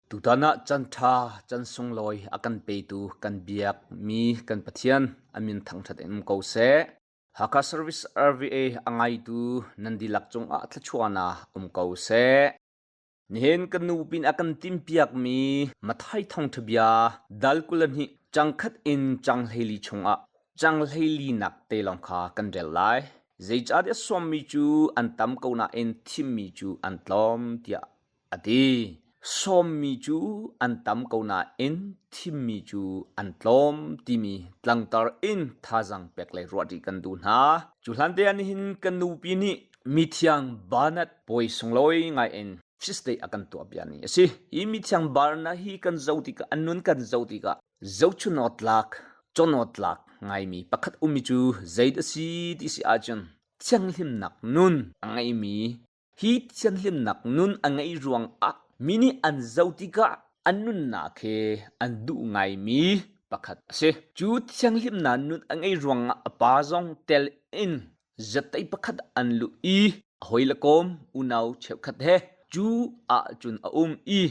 Tutan ah canṭha, can sunglawi a kan petu kan biakmi kan Pathian a min thangṭhat in um ko seh. Hakha Service RVA a ngaitu nan dihlak cungah thluachuahnak um ko seh. Nihin kan nu pin a kan timpiakmi Mathai thawngṭha bia dal 22 cangkhat in cang 14 chungah cang 14 nak te lawng kha kan rel lai. Zeicahtiah sawmmi cu an tam ko nain thimmi cu an tlawm tiah a ti. Sawmmi cu an tam ko nain thimmi cu an tlawm timi tlangtar in thazaang pek le ruahṭi kan duh hna. Cu hlan te ah nihin kan nupi nih mithiang Barnard puai sunglawi ngai in Feast Day a kan tuah bia ni a si. Hi mithiang Barnard hi kan zoh tikah an nun kan zoh tikah zohchunawk tlak, cawnawk tlak ngaimi pakhat ummi cu zei a si ti si ahcun thianghlimnak nun a ngeimi Hi thianhlimnak nun a ngeih ruangah mi nih an zoh tikah an nunnak he an duh ngaimi pakhat a si. Cu thianghlimnak nun a ngeih ruangah a pa zong tel in zateih pakhat an luh i a hawi le kawm unau cheukhat he cu ahcun a um i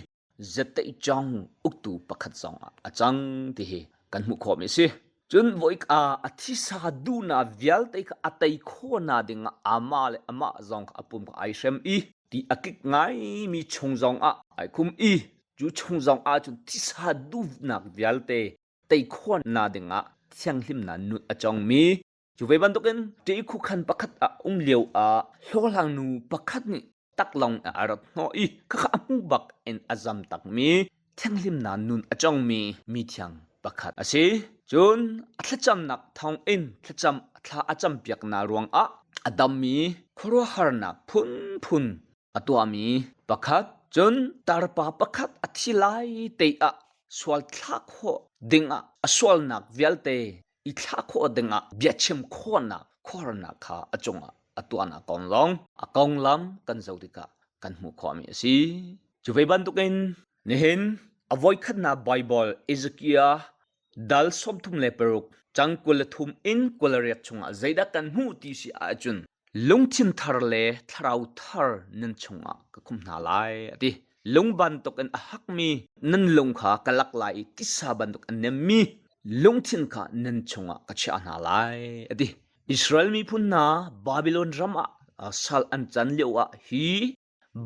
zateihcawng uktu pakhat zong ah a cang ti hi kan hmuh khawhmi a si. Cun voika a thisa duhnak vialte kha a tei khawhnak dingah amah le amah zong kha a pum kha ai hrem i ti a kik ngaimi chung zong ah ai khum i cu chung zong ah cun thisa duhnak vialte tei khawhnak dingah thianghlimnak nun a cawngmi Cu ve bantukin ṭihkhukhan pakhat ah um lio ah hlawhhlang nu pakhat nih taklawng a rat hnawh i khakha a hmuh bak in a zam takmi thianghlimnak nun a congmi mithiang pakhat a si. Cun a thlacamnak thawngin thlacam thla a campiaknak ruangah a dammi khuaruahharnak phunphun a tuahmi pakhat. Cun tarpa pakhat a thi lai te ah sual thlah khawh dingah a sualnak vialte i thlah khawh dingah biachim khawhnak khuaruahnak kha a cungah a tuahnak kong lawng a konglam kan zoh tikah kan hmuh khawhmi a si. Cu ve bantukin nihin a voikhatnak Baibal Ezekiel dal 36 cang 23 in 28 chungah zeidah kan hmuh ti si ahcun Lungthin thar le thlarau thar nan chungah ka khumh hna lai, a ti. Lung bantukin a hakmi nan lung kha ka lak lai i tisa bantuk a nemmi lungthin kha nan chungah ka chiah hna lai, a ti. Israel miphun hna Babilon ram ah sal an can lioah hi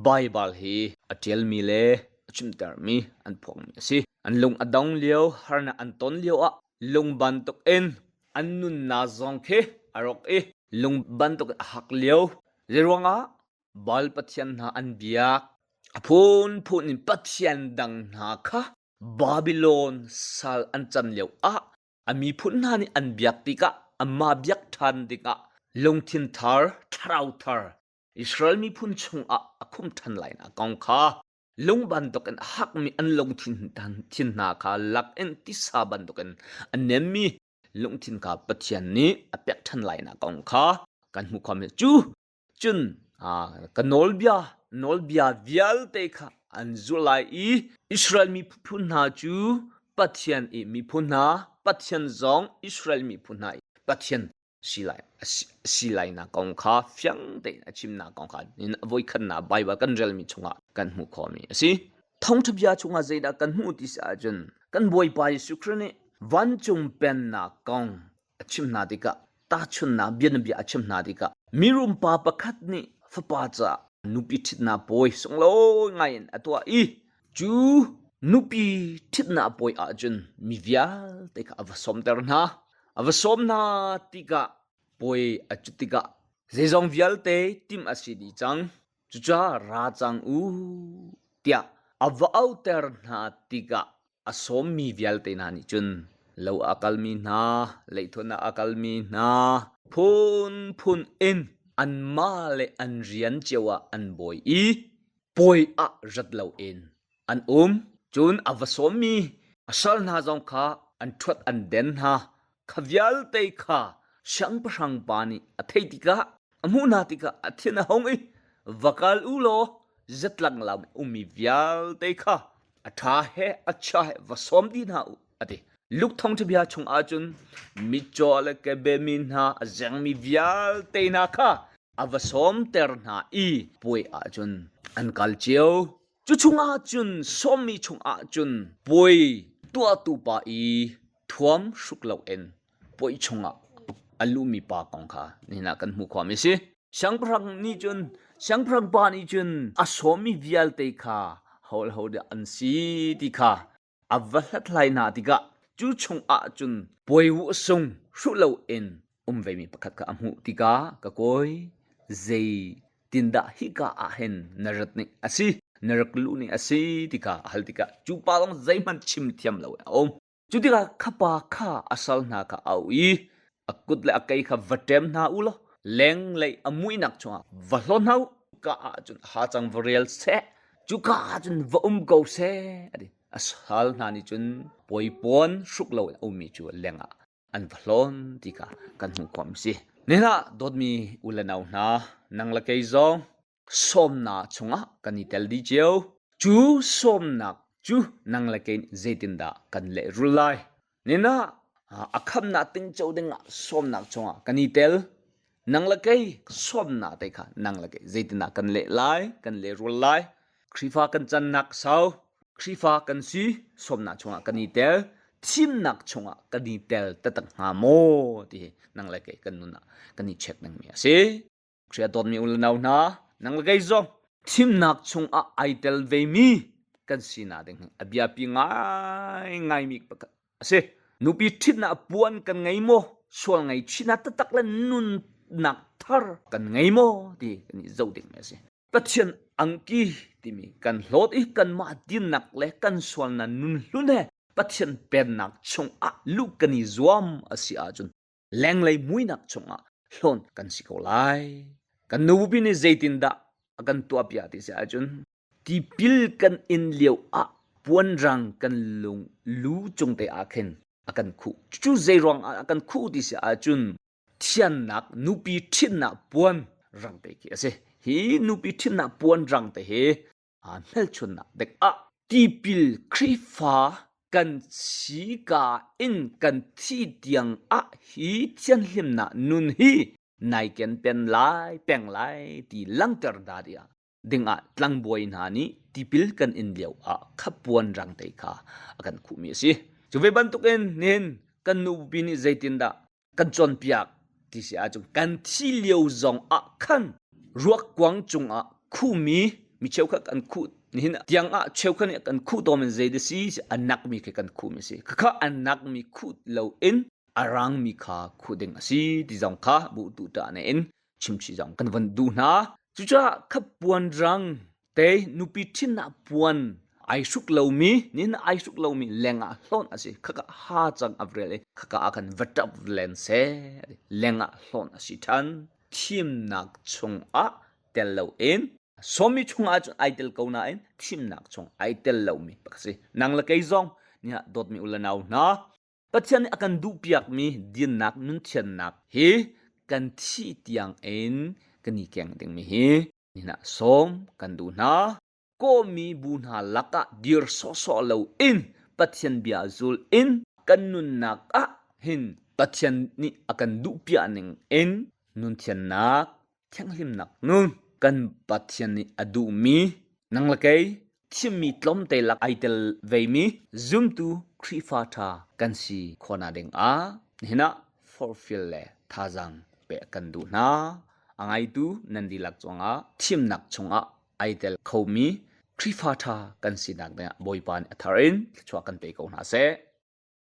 Baibal hi a ṭialmi le a chimtermi an phuakmi a si. An lung a dong lio, harnak an ton lioah lung bantukin an nunnak zong khi a rawk i lung bantukin a hak lio. Zeiruangah Baal pathian hna an biak. A phunphun in pathian dang hna kha Babilon sal an can lioah a miphun hna nih an biak tikah amah biak ṭhan dingah lungthin thar, thlarau thar Israel miphun chungah a khum ṭhan lainak kong kha lung bantukin a hakmi an lungthin thin hna kha lak in tisa bantukin a nemmi lungthin kha Pathian nih a pek ṭhan lainak kong kha kan hmuh khawhmi cu cun ka nawlbia nawlbia vialte kha an zulh lai i Israel miphun hna cu Pathian i miphun hna Pathian zong Israel miphun hna i Pathian si lainak kong kha fiang tein a chimnak kong kha in voikhatnak Baibal kan relmi chungah kan hmuh khawhmi a si. Thawngṭha bia chungah zeidah kan hmuh ti si ahcun kan Bawipa Jesuh Khrih nih vancung pennak kong a chim hna tikah tahchunhnak bianabia a chim hna tikah mirum pa pakhat nih fapa caah nupi ṭhitnak puai sunglawi ngai in a tuah i cu nupi ṭhitnak puai ahcun mi vialte kha a va sawmter hna. A va sawm hna tikah puai a cut tikah zeizong vialte timh a si dih cang. Cucaah ra cang u tiah a va auhter hna tikah a sawmmi vialte hna nih cun lo a kalmi hna, leithuan ah a kalmi hna, phunphun in anmah le an rian cio ah an bawi i puai ah rat loin an um. Cun a va sawmmi a sal hna zong kha an ṭhuat an den hna. Kha vialte kha siangpahrang pa nih a theih tikah a hmuh hna tikah a thin a hung i va kal u law zatlang lam ummi vialte kha a ṭha he a chia he va sawm dih hna u a ti. Luke thawngṭha bia chung ahcun mitcaw le kebemi hna a zengmi vialte hna kha a va sawmter hna i puai ahcun an kal cio. Cu chungah cun sawmmi chungah cun puai tuahtu pa i thuam hruk loin puai chungah a luhmi pa kong kha nihin ah kan hmuh khawhmi a si. Siangpahrang nih cun siangpahrang pa nih cun a sawmmi vialte kha ho le ho dah an si ti kha a va hlathlai hna tikah cu chungah cun puai sung hruh loin um vemi pakhat kha a hmuh tikah ka kawi zei tindah hika ah hin na rat ning a si na rak luh ning a si ti kha a hal tikah cu pa zong zeihmanh chim thiam lo in a um. Cu tikah kha pa kha a sal hna kha a auh i a kut le a kei kha va ṭem hna u law lenglei a muihnak chungah va hlawn hna u. Ka ah cun hacang va rel seh, cuka ah cun va um ko seh, a ti. A sal hna nih cun puaipuan hruk loin a ummi cu lengah an va hlawn ti kha kan hmuh khawh a si. Nihin ah dawtmi u le nau hna, nang le kei zong sawmnak chungah kan i tel dih cio. Cu sawmnak cu nang le kei nih zeitindah kan lehrul lai? Nihin ah a khamnak tingco dingah sawmnak chungah kan i tel. Nang le kei sawmnak te kha nang le kei zeitindah kan leh lai, kan lehrul lai? Khrihfa kan cannak sau, Khrihfa kan si, sawmnak chungah kan i tel, thimnak chungah kan i tel taktak hnga maw ti hi nang le kei kan nun ah kan i check dingmi a si. Khrih a dawtmi u le nau hna, nang le kei zong thimnak chungah ai tel vemi kan sinak ding hi a biapi ngaingaimi pakhat a si. Nupi ṭhitnak puan kan ngei maw? Sual ngaihchihnak taktak le nunnak thar kan ngei maw ti kan i zoh dingmi a si. Pathian angki timi kan hlawt i kanmah dinnak le kan sualnak nun hlun he Pathian pennak chungah luh kan i zuam a si ahcun lenglei muinak chungah hlawn kan si ko lai. Kan nupi nih zeitindah a kan tuahpiak ti si ahcun tipil kan in lio ah puanrang kan lung lu cung te ah khin a kan khuh. Cu zei ruangah a kan khuh ti si ahcun thiannak nupi ṭhitnak puan rang te khi a si. Hi nupi ṭhitnak puan rang te hi hmelchunnak dek ah tipil Khrihfa kan si ka in kan thi tiang ah hi thianhlimnak nun hi nai ken pen lai peng lai ti langter da ding dingah tlangbawi hna nih tipil kan in lio ah khapuan rang te kha a kan khuhmi a si. Cu ve bantukin nihin kan nupi nih zeitindah kan cawnpiak ti si ahcun kan thi lio zong ah khan ruakkuang cungah khuhmi mi cheukhat kan khuh nihin tiang ah cheukhat nih kan khuh tawn in zei da si a nakmi khi kan khuhmi si khakha a nakmi khuh loin a rangmi kha khuh ding a si ti zong kha bu tu ta ne in chimchih zong kan van duh hna. Cucaah khapuan rang te nupi ṭhinnak puan ai hruk lomi nin ai hruk lomi lengah hlawn a si. Khaka ha cang a vrel i khaka ah khan va ṭap len seh lengah hlawn a si ṭhan. Thimnak chungah tel loin sawmi chungah cun ai tel ko nain thimnak chung ai tel lomi a si. Nang le kei zong nih dawtmi u le nau hna Pathian nih a kan duhpiakmi dinnak nunthiannak hi kan thih tiang in kan i keng dingmi hi nihin ah sawm kan duh hna. Kawhmi bu hna lakah dir sawhsawh loin Pathian bia zul in kan nunnak ah hin Pathian nih a kan duhpiak ning in nunthiannak thianghlimnak nun kan Pathian nih a duhmi nang le kei thimmi tlawmte lak ai tel vemi zumtu Khrihfa ṭha kan si khawhnak ding ah nihin ah forhfial le thazaang pek kan duh hna. A ngaitu nan dihlak cungah thimnak chungah ai tel khomi Khrihfa ṭha kan sinak dingah Bawipa nih a thar in thluachuah kan pe ko hna seh.